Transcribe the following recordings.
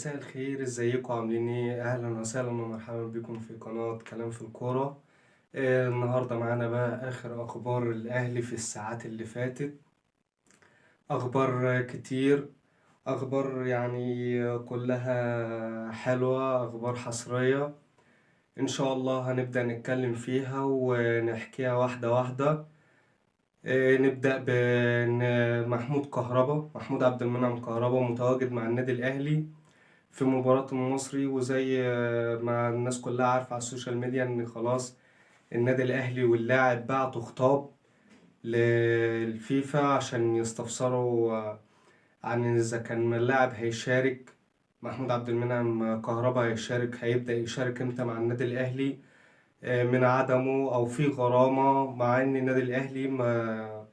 مساء الخير، ازيكم؟ عاملين ايه؟ اهلا وسهلا ومرحبا بكم في قناة كلام في الكورة. النهاردة معانا بقى اخر اخبار الاهلي في الساعات اللي فاتت. اخبار كتير، اخبار كلها حلوة، اخبار حصرية. ان شاء الله هنبدأ نتكلم فيها ونحكيها واحدة واحدة. نبدأ بإن محمود كهربا، محمود عبد المنعم كهربا، متواجد مع النادي الأهلي في مباراة المصري. وزي ما الناس كلها عارفة على السوشيال ميديا إن خلاص النادي الأهلي واللاعب بعتوا خطاب للفيفا عشان يستفسروا عن إذا كان اللاعب هيشارك. محمود عبد المنعم كهربا هيشارك، هيبدأ يشارك إمتى مع النادي الأهلي من عدمه أو في غرامة. مع إن النادي الأهلي ما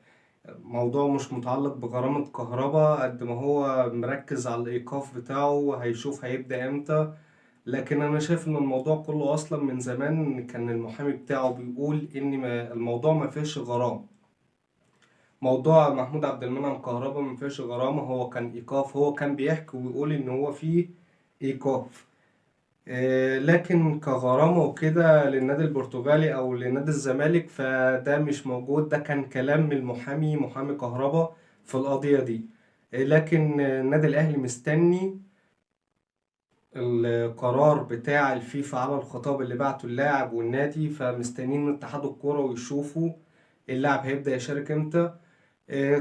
موضوع مش متعلق بغرامة كهربا قد ما هو مركز على الإيقاف بتاعه وهيشوف هيبدأ إمتى. لكن أنا شايف إن الموضوع كله أصلا من زمان كان المحامي بتاعه بيقول إن الموضوع ما فيهش غرامة. موضوع محمود عبد المنعم كهربا ما فيهش غرامة، هو كان إيقاف، هو كان بيحكي وبيقول إن هو فيه إيقاف، لكن كغرامة وكده للنادي البرتغالي أو لنادي الزمالك فده مش موجود. ده كان كلام من المحامي، محامي كهربا في القضية دي. لكن النادي الأهلي مستني القرار بتاع الفيفا على الخطاب اللي بعته اللاعب والنادي، فمستنيين اتحاد الكورة ويشوفوا اللاعب هيبدأ يشارك امتى.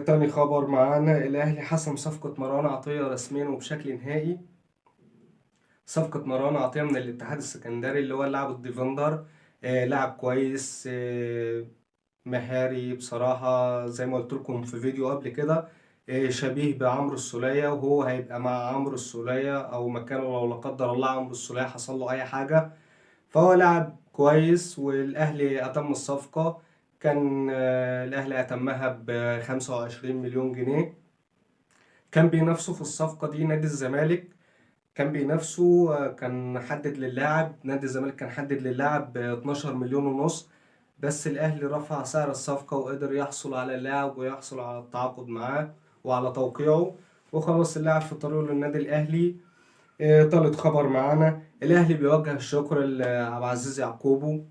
تاني خبر معانا، الأهلي حسم صفقة مروان عطية رسميا وبشكل نهائي. صفقة مروان عطية من الاتحاد السكندري اللي هو اللاعب ال defender، لاعب كويس، مهاري بصراحة، زي ما قلت لكم في فيديو قبل كده، شبيه بعمرو السولية، وهو هيبقى مع عمرو السولية أو مكانه لو لا قدر الله عمرو السولية حصل له أي حاجة. فهو لاعب كويس والأهلي أتم الصفقة. الأهلي أتمها ب25 مليون جنيه. كان بينافسه في الصفقة دي نادي الزمالك، كان بينافسه، كان حدد للاعب نادي الزمالك، كان حدد للاعب 12 مليون ونص، بس الأهلي رفع سعر الصفقة وقدر يحصل على اللاعب ويحصل على التعاقد معاه وعلى توقيعه، وخلاص اللاعب في طريقه للنادي الأهلي. تالت خبر معانا، الأهلي بيوجه الشكر لعبد العزيز يعقوبو،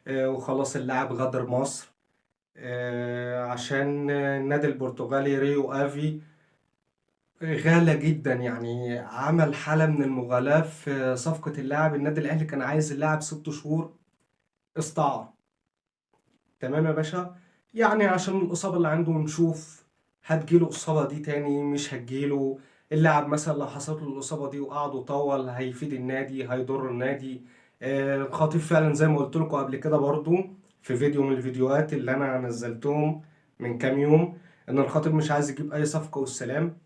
وخلاص اللاعب غادر مصر، عشان النادي البرتغالي ريو آفي غالى جدا، عمل حالة من المغالاة في صفقة اللاعب. النادي الأهلي كان عايز اللاعب 6 شهور استعارة، تمام يا باشا، عشان الإصابة اللي عنده نشوف هتجيله الإصابة دي تاني مش هتجيله. اللاعب مثلا لو حصلت له الإصابة دي وقعد وطول هيفيد النادي هيضر النادي. الخطيب فعلا زي ما قلت لكم قبل كده برضو في فيديو من الفيديوهات اللي أنا نزلتهم من كام يوم، إن الخطيب مش عايز يجيب أي صفقة والسلام.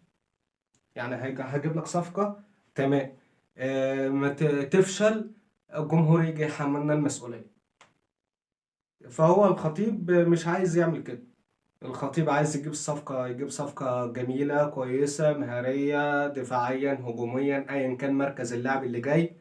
هجيب لك صفقة تمام، ما تفشل الجمهور يجي يحملنا المسؤولية. فهو الخطيب مش عايز يعمل كده، الخطيب عايز يجيب صفقة، يجيب صفقة جميلة كويسة مهارية دفاعيا هجوميا أيا كان مركز اللاعب اللي جاي،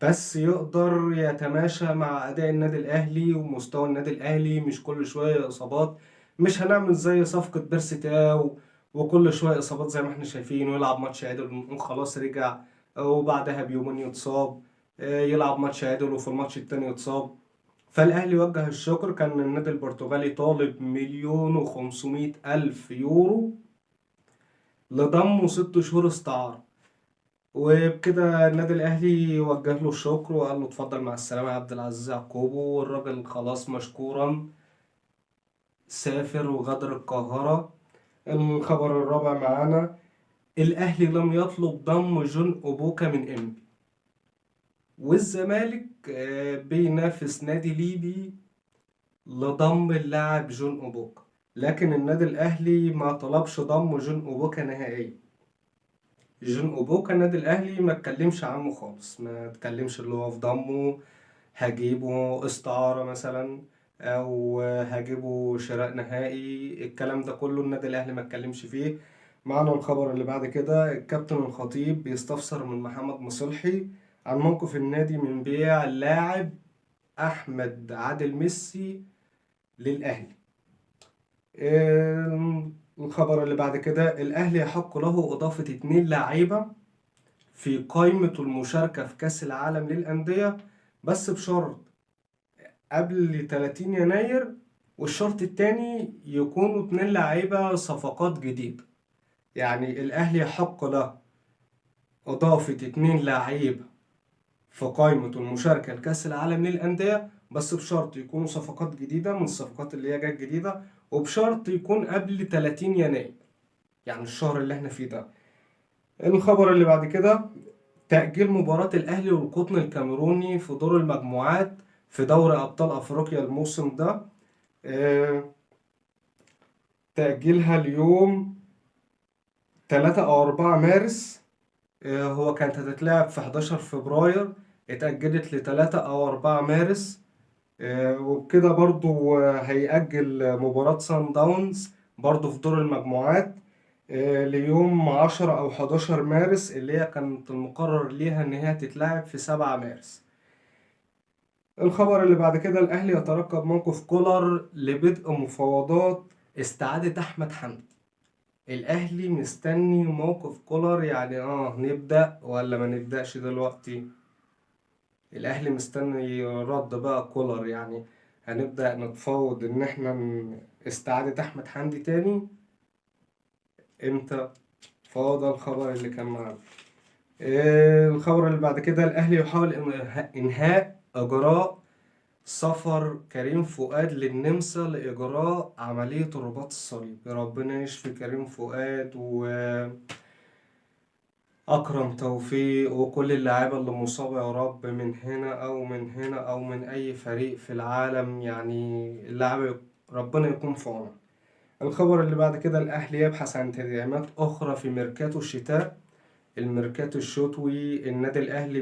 بس يقدر يتماشى مع أداء النادي الأهلي ومستوى النادي الأهلي، مش كل شوية إصابات. مش هنعمل زي صفقة بيرسي تاو وكل شوية إصابات زي ما احنا شايفين، ويلعب ماتش عدل ونقول خلاص رجع، وبعدها بيومين يتصاب، يلعب ماتش عدل وفي الماتش التاني يتصاب. فالأهلي وجه الشكر، كان النادي البرتغالي طالب 1,500,000 يورو لضمه 6 شهور استعارة، وبكده النادي الأهلي وجه له الشكر وقال له اتفضل مع السلامة يا عبد العزيز يعقوبو، والراجل خلاص مشكورا سافر وغادر القاهرة. الخبر الرابع معانا، الأهلي لم يطلب ضم جون أوبوكا من إنبي، والزمالك بينافس نادي ليبي لضم اللاعب جون أوبوكا، لكن النادي الأهلي ما طلبش ضم جون أوبوكا نهائيا. جون أوبوكا النادي الأهلي ما اتكلمش عنه خالص، ما اتكلمش اللي هو في ضمه هجيبه استعارة مثلا أو هجيبه شراء نهائي، الكلام ده كله النادي الأهلي ما اتكلمش فيه. معنا الخبر اللي بعد كده، الكابتن الخطيب بيستفسر من محمد مصلحي عن موقف النادي من بيع اللاعب أحمد عادل ميسي للأهلي. الخبر اللي بعد كده، الأهلي يحق له إضافة 2 لعيبة في في قائمة المشاركة في كأس العالم للأندية، بس بشرط قبل 30 يناير، والشرط التاني يكونوا 2 لعيبة صفقات جديدة. يعني الأهلي يحق له إضافة 2 لعيبة في قائمة المشاركة لكأس العالم للأندية، بس بشرط يكونوا صفقات جديدة من الصفقات اللي هي جت جديدة، وبشرط يكون قبل 30 يناير، يعني الشهر اللي احنا فيه ده. الخبر اللي بعد كده تأجيل مباراة الأهلي والقطن الكاميروني في دور المجموعات في دوري أبطال أفريقيا الموسم ده، تأجيلها اليوم 3 أو 4 مارس. هو كانت هتتلعب في 11 فبراير، اتأجلت لتلاتة أو 4 مارس. وبكده برضو هيأجل مباراة سان داونز برضو في دور المجموعات، ليوم 10 أو 11 مارس، اللي هي كانت المقرر ليها إن هي تتلعب في 7 مارس. الخبر اللي بعد كده الأهلي يترقب موقف كولر لبدء مفاوضات استعادة أحمد حمدي. الأهلي مستني موقف كولر، يعني نبدأ ولا ما نبدأش دلوقتي؟ الأهلي مستني رد بقى كولر، يعني هنبدأ نتفاوض إن إحنا استعادة أحمد حمدي تاني إمتى؟ فهو ده الخبر اللي كان معانا. الخبر اللي بعد كده الأهلي يحاول إنهاء إجراء سفر كريم فؤاد للنمسا لإجراء عملية الرباط الصليبي. ربنا يشفي كريم فؤاد و أكرم توفيق وكل اللاعيبة اللي مصابة يا رب، من هنا أو من هنا أو من أي فريق في العالم، اللاعب ربنا يكون في عونه. الخبر اللي بعد كده الأهلي يبحث عن تدعيمات أخرى في ميركاتو الشتاء، الميركاتو الشتوي. النادي الأهلي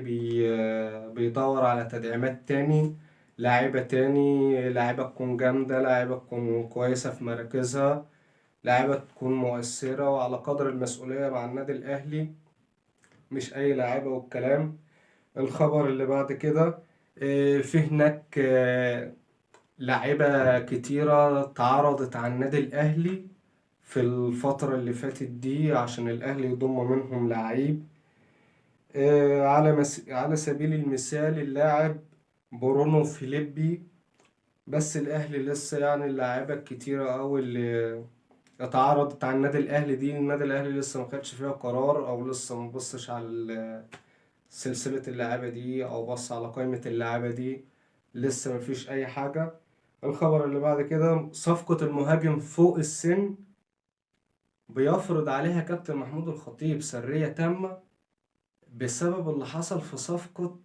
بيدور على تدعيمات تاني، لاعيبة تاني، لاعيبة تكون جامدة، لاعيبة تكون كويسة في مراكزها، لاعيبة تكون مؤثرة وعلى قدر المسؤولية مع النادي الأهلي، مش أي لاعيبة والكلام. الخبر اللي بعد كده، في هناك، لاعيبة كتيرة تعرضت على النادي الأهلي في الفترة اللي فاتت دي عشان الأهلي يضم منهم لعيب. على سبيل المثال اللاعب برونو فيليبي، بس الأهلي لسه اللاعيبة الكتيرة أوي اللي اتعرضت على النادي الأهلي دي، النادي الأهلي لسه ما خدش فيها قرار أو لسه ما بصش على سلسلة اللاعيبة دي أو بص على قائمة اللاعيبة دي، لسه ما فيش أي حاجة. الخبر اللي بعد كده صفقة المهاجم فوق السن بيفرض عليها كابتن محمود الخطيب سرية تامة بسبب اللي حصل في صفقة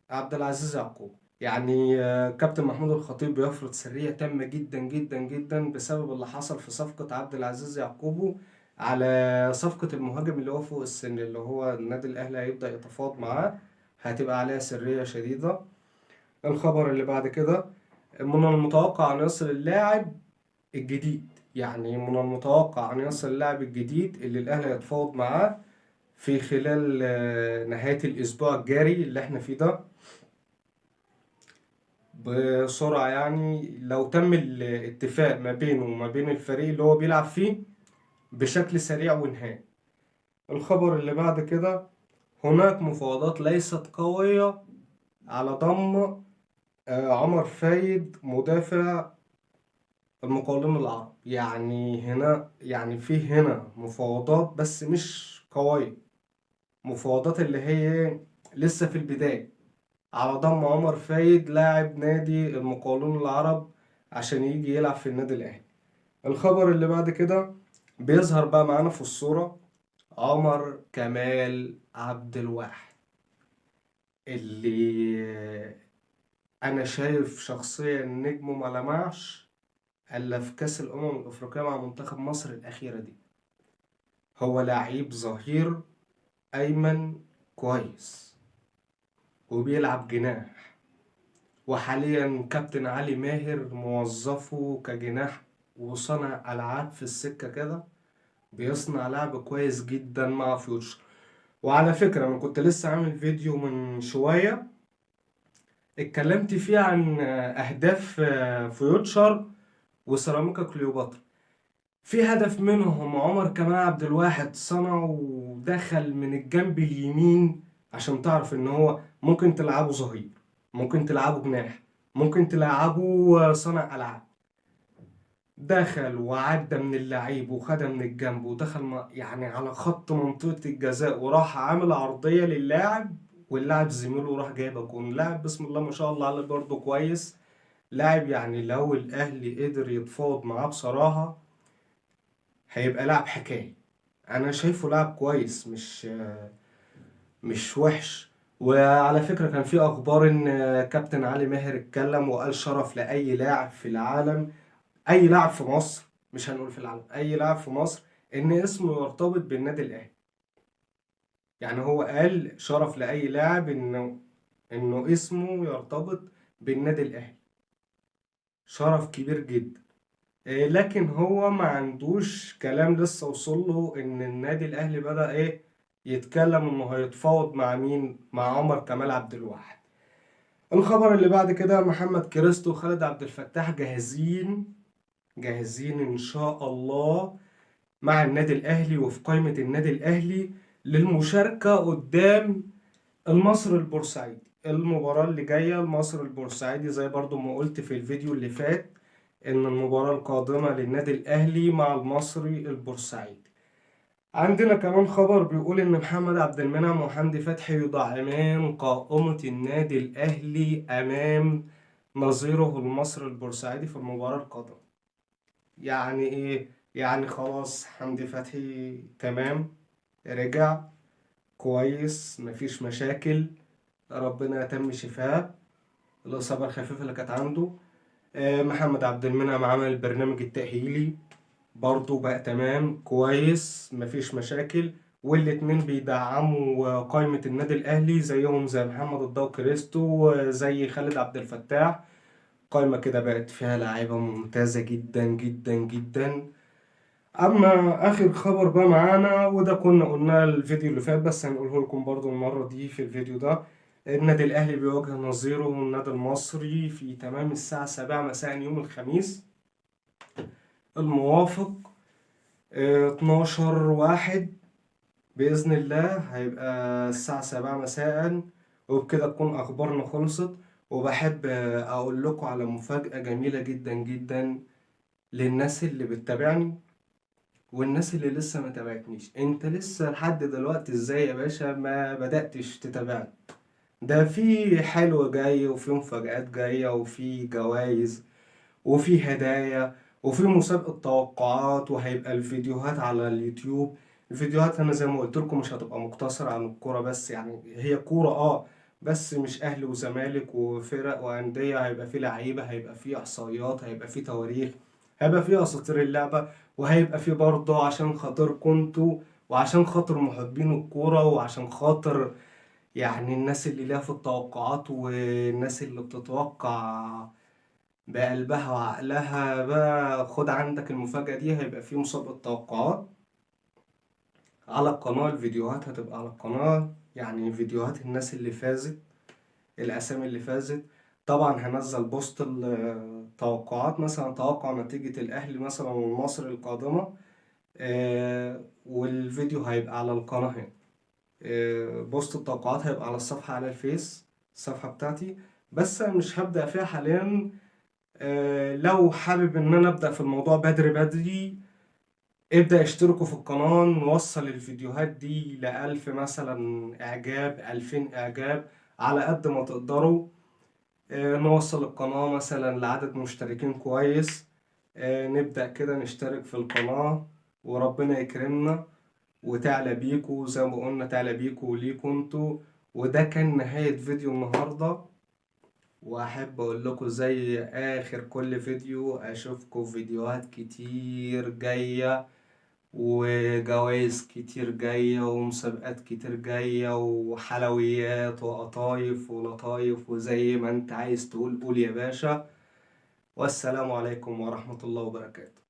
عبد العزيز يعقوب. كابتن محمود الخطيب بيفرض سرية تامة جدا جدا جدا بسبب اللي حصل في صفقة عبد العزيز يعقوبو على صفقة المهاجم اللي هو فوق السن، اللي هو النادي الأهلي هيبدأ يتفاوض معاه، هتبقى عليها سرية شديدة. الخبر اللي بعد كده من المتوقع أن يصل اللاعب الجديد، يعني من المتوقع أن يصل اللاعب الجديد اللي الأهلي هيتفاوض معاه في خلال نهاية الأسبوع الجاري اللي احنا فيه ده بسرعة. لو تم الاتفاق ما بينه وما بين الفريق اللي هو بيلعب فيه بشكل سريع ونهائي. الخبر اللي بعد كده هناك مفاوضات ليست قوية على ضم عمر فايد مدافع المقاولين العرب. في هنا مفاوضات بس مش قوية، مفاوضات اللي هي لسه في البداية على ضم عمر فايد لاعب نادي المقاولون العرب عشان يجي يلعب في النادي الأهلي. الخبر اللي بعد كده بيظهر بقى معانا في الصورة عمر كمال عبد الواحد، اللي أنا شايف شخصيا نجمه ما لمعش إلا في كأس الأمم الأفريقية مع منتخب مصر الأخيرة دي. هو لعيب ظهير أيمن كويس وبيلعب جناح، وحاليا كابتن علي ماهر موظفه كجناح وصنع ألعاب في السكة كده، بيصنع لعب كويس جدا مع فيوتشر. وعلى فكرة أنا كنت لسه عامل فيديو من شوية اتكلمت فيه عن أهداف فيوتشر وسيراميكا كليوباترا. في هدف منهم عمر كمال عبد الواحد صنعه ودخل من الجنب اليمين، عشان تعرف ان هو ممكن تلعبه ظهير، ممكن تلعبه جناح، ممكن تلعبه صانع العاب. دخل وعدى من اللعيب وخدها من الجنب ودخل يعني على خط منطقة الجزاء، وراح عامل عرضية للاعب، واللاعب زميله راح جايبها جون. لاعب بسم الله ما شاء الله عليه برضه كويس، لاعب يعني لو الاهلي قدر يتفاوض معاه بصراحة هيبقى لاعب حكاية. انا شايفه لاعب كويس، مش وحش. وعلى فكرة كان في اخبار ان كابتن علي ماهر اتكلم وقال شرف لاي لاعب في العالم، اي لاعب في مصر، مش هنقول في العالم، اي لاعب في مصر، ان اسمه يرتبط بالنادي الاهلي. يعني هو قال شرف لاي لاعب انه اسمه يرتبط بالنادي الاهلي، شرف كبير جدا. لكن هو ما عندوش كلام لسه وصل له ان النادي الاهلي بدأ يتكلم انه هيتفاوض مع مين؟ مع عمر كمال عبد الواحد. الخبر اللي بعد كده، محمد كريستو وخالد عبد الفتاح جاهزين ان شاء الله مع النادي الاهلي وفي قائمة النادي الاهلي للمشاركة قدام المصري البورسعيدي. المباراة اللي جاية المصري البورسعيدي، زي برضو ما قلت في الفيديو اللي فات ان المباراة القادمة للنادي الاهلي مع المصري البورسعيدي. عندنا كمان خبر بيقول ان محمد عبد المنعم وحمدي فتحي يدعمان قائمة النادي الاهلي امام نظيره المصري البورسعيدي في المباراة القادمة. يعني ايه؟ يعني خلاص حمدي فتحي تمام، رجع كويس، مفيش مشاكل، ربنا يتم شفاه الإصابة الخفيفة اللي كانت عنده. محمد عبد المنعم عمل البرنامج التأهيلي برضه بقى تمام كويس، مفيش مشاكل، والاتنين بيدعموا قائمة النادي الأهلي زيهم زي محمد الضو كريستو زي خالد عبد الفتاح. قائمة كده بقت فيها لعيبة ممتازة جدا جدا جدا. أما آخر خبر بقى معانا، وده كنا قلناه الفيديو اللي فات بس هنقوله لكم برضو المرة دي في الفيديو ده، النادي الأهلي بيواجه نظيره النادي المصري في تمام الساعة 7 مساء يوم الخميس الموافق 12/1 بإذن الله، هيبقى الساعة 7 مساء. وبكده تكون أخبارنا خلصت. وبحب أقول لكم على مفاجأة جميلة جدا جدا للناس اللي بتتابعني والناس اللي لسه ما تابعتنيش. انت لسه لحد دلوقتي ازاي يا باشا ما بدأتش تتابعني؟ ده في حلو جاي، وفي مفاجآت جاية، وفي جوائز، وفي هدايا، وفي مسابقة توقعات، وهيبقى الفيديوهات على اليوتيوب. الفيديوهات انا زي ما قلت لكم مش هتبقى مقتصرة عن الكورة بس، يعني هي كورة بس مش اهلي وزمالك وفرق واندية، هيبقى في لعيبة، هيبقى في احصائيات، هيبقى في تواريخ، هيبقى في اساطير اللعبة، وهيبقى في برضه عشان خاطركم انتوا وعشان خاطر محبين الكورة وعشان خاطر الناس اللي ليها في التوقعات والناس اللي بتتوقع بقلبها وعقلها. بقى خد عندك المفاجأة دي، هيبقى في مسابقة توقعات على القناة، الفيديوهات هتبقى على القناة، يعني فيديوهات الناس اللي فازت، الأسامي اللي فازت. طبعا هنزل بوست التوقعات، مثلا توقع نتيجة الأهلي مثلا والمصري القادمة، والفيديو هيبقى على القناة هنا. بوست التوقعات هيبقى على الصفحة على الفيس، الصفحة بتاعتي، بس أنا مش هبدأ فيها حاليا. لو حابب إن أنا أبدأ في الموضوع بدري بدري، ابدأ اشتركوا في القناة، نوصل الفيديوهات دي ل1000 مثلا إعجاب، 2000 إعجاب على قد ما تقدروا. نوصل القناة مثلا لعدد مشتركين كويس، نبدأ كده نشترك في القناة وربنا يكرمنا وتعلى بيكو زي ما قلنا، تعلى بيكو وليكو انتو. وده كان نهاية فيديو النهاردة، واحب اقول لكم زي اخر كل فيديو اشوفكم في فيديوهات كتير جاية، وجوائز كتير جاية، ومسابقات كتير جاية، وحلويات وقطايف ولطايف، وزي ما انت عايز تقول قول يا باشا. والسلام عليكم ورحمة الله وبركاته.